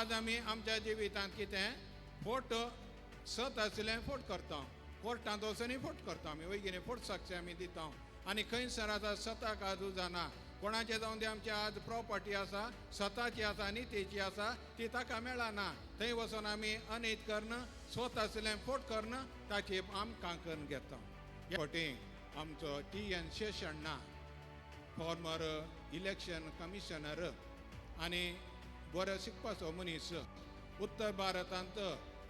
आज आमी आमच्या जिवितांत कितें फोट सत आसलें फोट करता, कोर्टांत वचूनय फोट करता आमी, वय कितें फोट साक्षी आमी दिता. आनी खंयसर आतां सताक आज जाना कोणाचें जावन ती आमची आज प्रॉपर्टी आसा, सताची आसा, नितीची आसा, ती ताका मेळना. थंय वचून आमी अनीत करून स्वता आसलें फोट करून ताची आमकां करून घेता. ह्या फावटी आमचो T N Seshanna former election commissioner आनी बरो शिकपाचो मनीस उत्तर भारतांत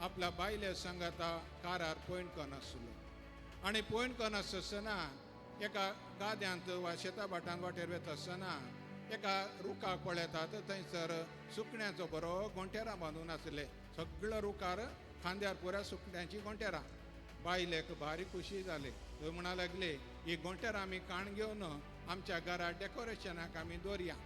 आपल्या बायले सांगाता कारार पयण करनासलो. आनी पयण करनासतना एका गाद्यांत वा शेता भाटांत वाटेर वता आसतना एका रुखाक पळयतात, थंयसर सुकण्याचो बरो गोंटेरां बांदून आसले. सगळो रुखार खांद्यार पुराय सुकण्याची गोंटेरां. बायलेक भारी खुशी जाली. थंय म्हणा लागली, ही गोंटेरां आमी काण घेवन आमच्या घरा डेकोरेशनाक आमी दवरया.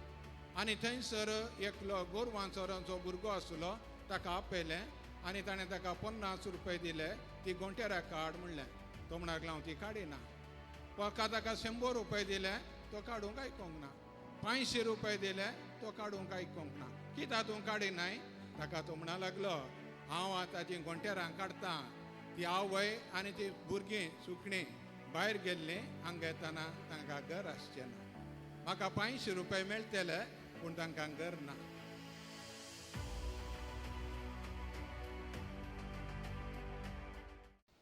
आनी थंयसर एकलो गोरवांचोरांचो भुरगो आसलो, ताका आपयलें आनी ताणें ताका 50 रुपये दिले, ती गोंटेरां काड म्हणलें. तो म्हणा लागलो, हांव ती काडिना. पका ताका 100 रुपये दिले, तो काडूंक आयकोंक ना. 500 रुपये दिले, तो काडूंक आयकोंक ना. कित्याक तूं काडिनाय? ताका तो म्हणा लागलो, हांव आतां तीं गोंटेरां काडटा. ती आवय आनी ती भुरगीं सुकणीं भायर गेल्लीं, हांगा येतना तांकां घर आसचें ना. म्हाका 500 रुपये मेळटले पूण तांकां घर ना.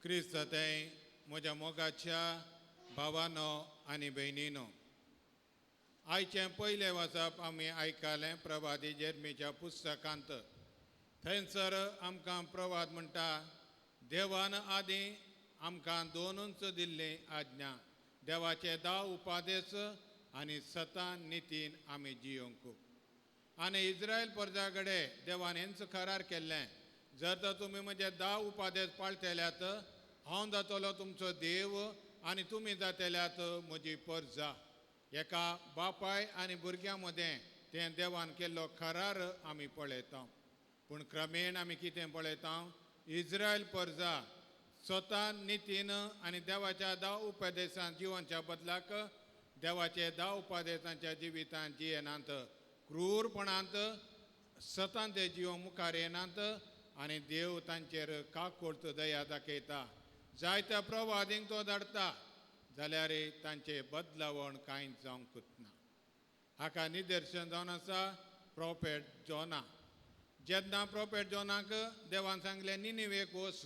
क्रिस्त तें म्हज्या मोगाच्या भावानो आनी भयणीनो, आयचें पयलें वाचप आमी आयकलें प्रवादी जेर्मीच्या पुस्तकांत. थंयसर आमकां प्रवाद म्हणटा, देवान आदीं आमकां दोनूच दिल्ली आज्ञा, देवाचे 10 उपादेश आनी सतान नितीन आमी जियोंक. आनी इस्रायल प्रजा कडेन देवान हेंच करार केल्लें, जर तर तुमी म्हजे 10 उपादेश पाळटेल्यात, हांव जातलो तुमचो देव आनी तुमी जातेल्यात म्हजी परजा. एका बापाय आनी भुरग्यां मदें तें देवान केल्लो करार आमी पळयता. पूण क्रमेण आमी कितें पळयता, इस्रायल परजा स्वता नितीन आनी देवाच्या 10 उपदेशां जिवनच्या बदलाक देवाचे 10 उपदेशांच्या जिवितांत जियेनात, क्रूरपणांत सतान ते जीव मुखार येनात आनी देव तांचेर काकुळट दया दाखयता. जायत्या प्रवादींक तो धाडटा, जाल्यार तांचे बदलावण कांय जावंकच ना. हाका निदर्शन जावन आसा प्रोफेट जोना. जेन्ना प्रोफेट जोनाक देवान सांगलें निनिवेक वच,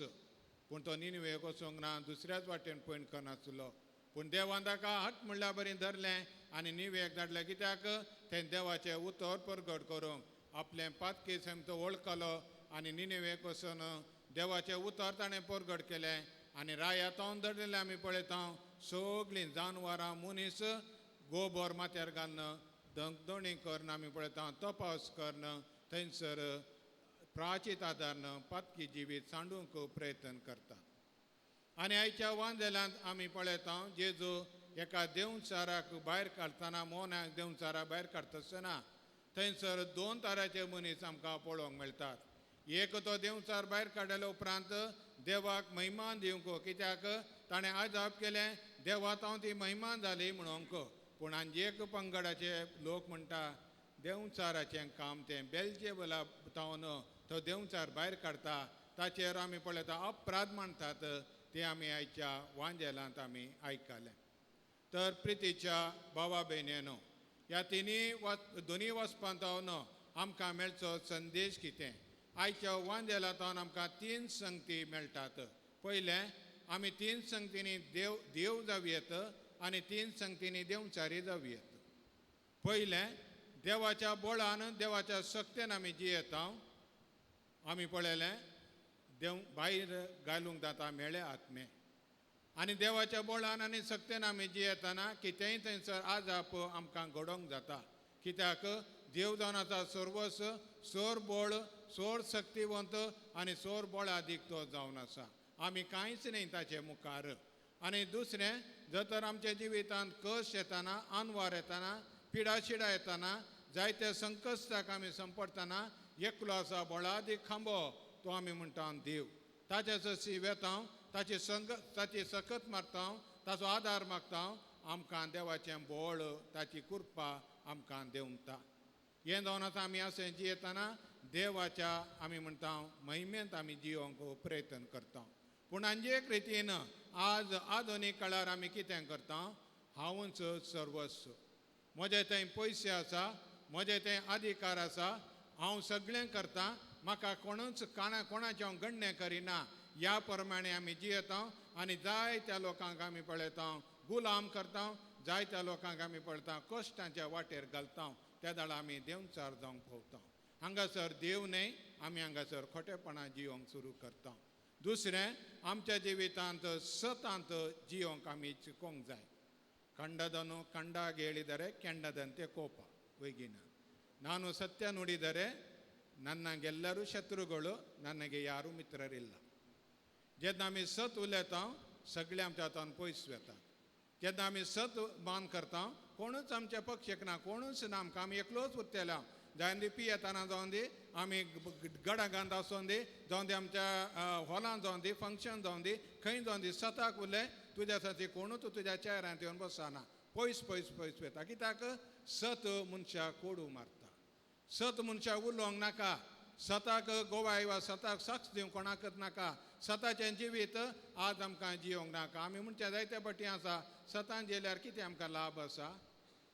पूण तो निनिवेक वचूंक ना, दुसऱ्याच वाटेन पयण करनासलो. पूण देवान ताका हट म्हणल्या बरी धरलें आनी निवेक धाडलें. कित्याक? थंय देवाचें उतर परगट करूंक आपलें पातकी सैम तो वळखलो आनी निनिवेक वचून देवाचें उतर ताणें परगट केलें. आनी रायातावन धरलेलें आमी पळयता, सगळीं जानवरां मनीस गोबर माथ्यार घालून दंगदणी करून आमी पळयता, तपास करून थंयसर प्राचीत आदारन पातकी जिवीत सांडूंक प्रयत्न करतात. आनी आयच्या वांदेलांत आमी पळयता, जेजू एका देंवचाराक भायर काडटना, मोनाक देंवचारा भायर काडटा आसतना थंयसर 2 तरांचे मनीस आमकां पळोवंक मेळटात. एक तो देंवचार भायर काडल्या उपरांत देवाक महिमा दिवंक, कित्याक ताणें आजाप केलें देवात हांव ती महिमा जाली म्हणूंक. पूण आनी एक पंगडाचे लोक म्हणटा देंवचाराचें काम तें बेलजेबला तावन तो देंवचार भायर काडटा, ताचेर आमी पळयता अपराध मानतात. ते आमी आयच्या वांजेलांत आमी आयकलें. तर प्रितीच्या भावा भयणीनो, ह्या दोनी वचपांत आमकां मेळचो संदेश कितें? आयच्या वांजेलांत आमकां 3 संगती मेळटात. पयलें, आमी 3 संगतींनी देव जावयेत आनी 3 संगतींनी देंवचारी जावयेत. पयलें, देवाच्या बळान देवाच्या शक्तेन आमी जियेता. आमी पळयलें देव भायर घालूंक जाता मेळे आत्मे, आनी देवाच्या बळान आनी शक्तेन आमी जियेतना कितेंय थंयसर आजाप आमकां घडोवंक जाता. कित्याक? देव जावन आसा सर्वस, सोर बळ, सोर शक्तिवंत आनी सोर बळादीक तो जावन आसा. आमी कांयच न्हय ताचे मुखार. आनी दुसरें, जर तर आमच्या जिवितांत कश्ट येतना, आनवार येतना, पिडाशिडा येतना, जायते संकश्टाक आमी संपडटना एकलो आसा बळादीक खांबो, तो आमी म्हणटा देव. ताच्या सशी वेता, ताची संग ताची सकत मारता, ताचो आदार मागता, आमकां देवाचें बळ, ताची कृपा आमकां देंवता. हें जावन आसा आमी अशें जियेतना देवाच्या आमी म्हणटा महिमेंत आमी जियोंक प्रयत्न करता. पूण आनी एक रितीन आज आधुनीक काळार आमी कितें करता, हांवूच सर्वस्व, म्हजे थंय पयशे आसा, म्हजे थंय अधिकार आसा, हांव सगळें करता, म्हाका कोणूच कोणाचें हांव गण्णें करिना, ह्या प्रमाणे आमी जियेता आनी जायत्या लोकांक आमी पळयता गुलाम करता, जायत्या लोकांक आमी पळयता कश्टांच्या वाटेर घालता. त्या दाळा आमी देवचार जावंक पळता. हांगासर देव न्हय, आमी हांगासर खोटेपणां जियोंक सुरू करता. दुसरें, आमच्या जिवितांत सतांत जियोंक आमी चिकोंक जाय. ಕಂಡದನು ಕಂಡಾಗ ಹೇಳಿದರೆ ಕೆಂಡದಂತೆ ಕೋಪ ಒಯ್ಗಿನ. ನಾನು ಸತ್ಯ ನುಡಿದರೆ ನನಗೆಲ್ಲರೂ ಶತ್ರುಗಳು, ನನಗೆ ಯಾರೂ ಮಿತ್ರರಿಲ್ಲ. जेन्ना आमी सत उलयता सगळे आमच्या हातान पयस वेता. जेन्ना आमी सत मान करता कोणूच आमच्या पक्षेक ना, कोणूच ना, आमकां आमी एकलोच उरतले. जावन दी पियेतना जावन दी, आमी गडागांत आसोन दी, जावन दी आमच्या हॉलान जावन दी, फंक्शन जावन दी, खंय जावन दी, सताक उलय तुज्या साथी कोणूच तुज्या चेहऱ्यांत येवन बसना, पयस पयस पयस वता. कित्याक सत मनशाक कोडू मारता. सत मनशाक उलोवंक नाका, सताक गोवाय वा सताक साक्ष दिवंक कोणाकच नाका. सताचें जिवीत आज आमकां जियोंक नाका. आमी म्हणचे जायते पटी आसा, सतान जियेल्यार कितें आमकां लाभ आसा?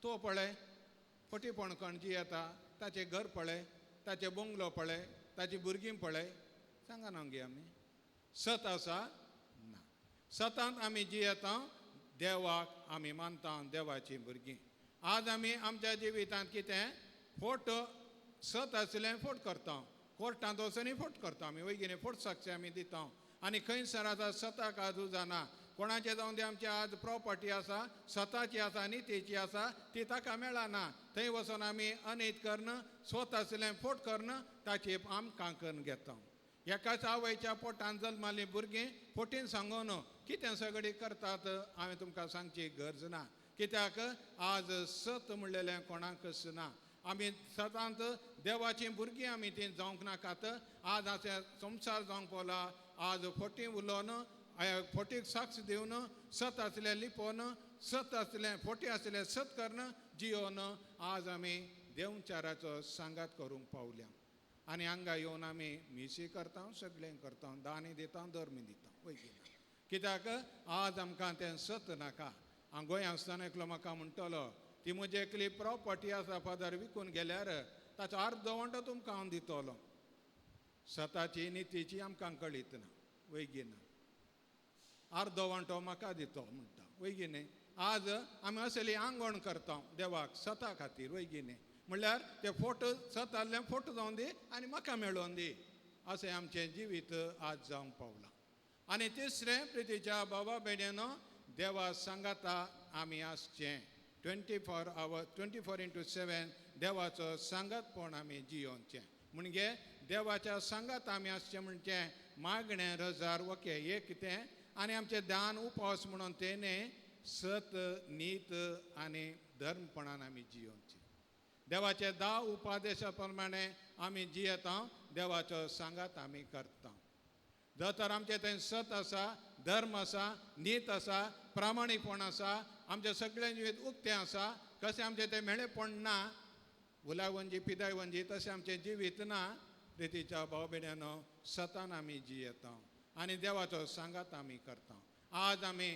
तो पळय फटीपण कण जियेता, ताचें घर पळय, ताचें बंगलो पळय, ताची भुरगीं पळय, सांगा ना गे आमी सत आसा ना. सतांत आमी जियेता, देवाक आमी मानता, देवाचीं भुरगीं. आज आमी आमच्या जिवितांत कितें फोट सत आसलें फोट करता, कोर्टांत वचून फोट करता आमी, वयगिने फोट साक्षी आमी दिता. आनी खंयसर आतां सताक आज जाना, कोणाचें जावन ती आमची आज प्रोपर्टी आसा, सताची आसा, नितीची आसा, ती ताका मेळना. थंय वचून आमी अनीत करून स्वत आसलें फोट करून ताची आमकां करून घेता. एकाच आवयच्या पोटान जल्मालीं भुरगीं फोटीन सांगून कितें सगळीं करतात हांवें तुमकां सांगची गरज ना. कित्याक आज सत म्हणलेलें कोणाकच ना. आमी सतांत देवाचीं भुरगीं आमी तीं जावंक नाकात. आज अशें संवसार जावंक पावला, आज फोटी उलोवन, फोटीक साक्ष दिवन, सत आसलें लिपोवन, सत आसलें फोटी आसलें सत करून जियोवन आज आमी देवचाराचो सांगात करूंक पावल्या. आनी हांगा येवन आमी मिसी करता, सगळें करता, दानी दिता, धर्मी दिता, वयगी. कित्याक आज आमकां तें सत नाका. हांव गोंया आसतना एकलो म्हाका म्हणटलो, ती म्हजी एकली प्रोपर्टी आसा फादर, विकून गेल्यार ताचो अर्दो वांटो तुमकां हांव दितलो. सताची नितीची आमकां कळीत ना, वयगी ना. अर्दो वांटो म्हाका दितो म्हणटा, वयगी न्ही. आज आमी असली आंगवण करता देवाक सता खातीर, वयगी न्ही. म्हणल्यार ते फोटो सत आहलें फोटो जावन दी आनी म्हाका मेळोवन दी, अशें आमचें जिवीत आज जावंक पावलां. आनी तिसरें, प्रितीच्या बाबा भयणीनो, देवा सांगाता आमी आसचें 24 hours 24/7 देवाचो सांगातपण आमी जियोवचें. म्हणजे देवाच्या सांगात आमी आसचें म्हणजे मागणें रजार ओके एक तें, आनी आमचें दान उपवास म्हणून तेणें सत नीत आनी धर्मपणान आमी जियोवचें. देवाचे 10 उपादेशा प्रमाणे आमी जियेता, देवाचो सांगात आमी करता. जर तर आमचें थंय सत आसा, धर्म आसा, नीत आसा, प्रामाणीकपण आसा, आमचें सगळें जिवीत उक्तें आसा, कशें आमचें तें मेळेपण ना, उलावंजी पिदायवंजी तशें आमचें जिवीत ना. रितीच्या भाव भयणीनो, सतान आमी जियेता आनी देवाचो सांगात आमी करता. आज आमी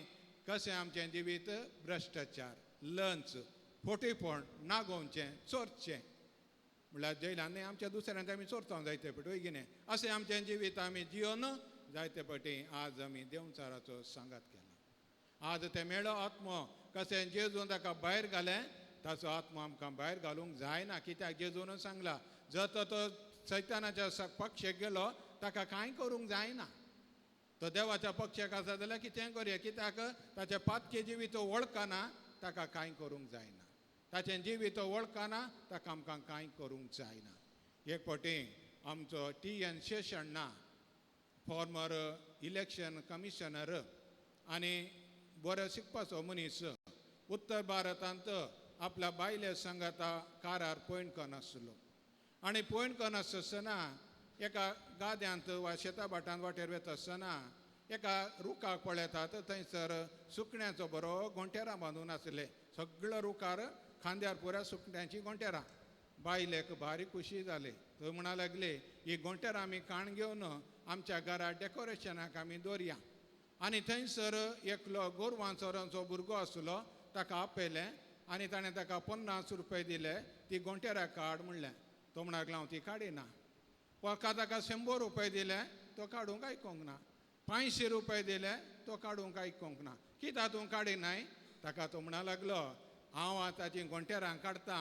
कशें आमचें जिवीत भ्रश्टाचार, लंच, फोटीपण, नागोवचें, चोरचें, म्हणल्यार जैलान न्ही आमच्या दुसऱ्यांत आमी चोरता जायते पटी, वयगी न्ही. अशें आमचें जिवीत आमी जियोन जायते पटी आज आमी देवचाराचो सांगात केला. आज ते मेळो आत्मो कशें जेजून ताका भायर घालें, ताचो आत्मो आमकां भायर घालूंक जायना. कित्याक जेजून सांगला, जर तो सैतानाच्या पक्षेक गेलो ताका कांय करूंक जायना. तो देवाच्या पक्षाक आसा जाल्यार कितें करया, कित्याक ताचें पातके जिवीत वळखना, ताका कांय करूंक जायना. ताचें जिवीत वळखना, ताका आमकां कांय करूंक जायना. एक फावटी आमचो T N Seshanna, former election commissioner आनी बरो शिकपाचो मनीस, उत्तर भारतांत आपल्या बायले सांगाता कारार पयण करनासलो. आनी पयण करनासतना एका गाद्यांत वा शेता भाटांत वाटेर वता आसतना एका रुखाक पळयतात, थंयसर सुकण्याचो बरो गोंटेरां बांदून आसले. सगळो रुखार खांद्यार पुराय सुकण्याची गोंटेरां. बायलेक भारी खुशी जाली. थंय म्हणा लागली ही गोंटेर आमी काण घेवन आमच्या घरा डेकोरेशनाक आमी दवरया. आनी थंयसर एकलो गोरवां चोरांचो भुरगो आसलो, ताका आपयलें आनी ताणें ताका 50 रुपये दिले, ती गोंटेरां काड म्हणलें. तो म्हणा लागलो हांव ती काडिना. वका ताका 100 रुपये दिले, तो काडूंक आयकोंक ना. 500 रुपये दिले, तो काडूंक आयकोंक ना. कित्याक तूं काडिनाय? ताका तो म्हणा लागलो हांव आतां गोंटेरां काडटा.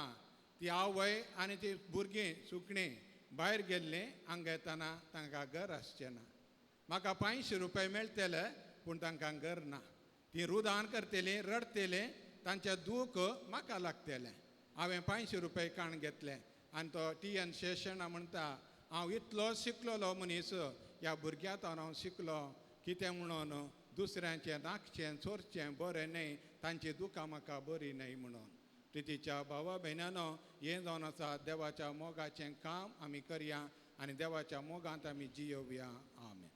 ती आवय आनी ती भुरगीं सुकणीं भायर गेल्लीं, हांगा येतना तांकां घर आसचें ना. म्हाका 500 रुपये मेळटले पूण तांकां घर ना. ती रुदान करतलीं, रडटलीं, तांचें दूख म्हाका लागतलें. हांवें 500 रुपये काण घेतले. आनी तो टी एन शेषणा म्हणटा हांव इतलो शिकलोलो मनीस, ह्या भुरग्यांत हांव शिकलो कितें म्हणून दुसऱ्यांचें नाकचें चोरचें बरें न्हय, तांची दुकां म्हाका बरी न्हय म्हणून. प्रितीच्या भावा भयणानो, हें जावन आसा देवाच्या मोगाचें काम आमी करया आनी देवाच्या मोगांत आमी जियोवया. आमेन.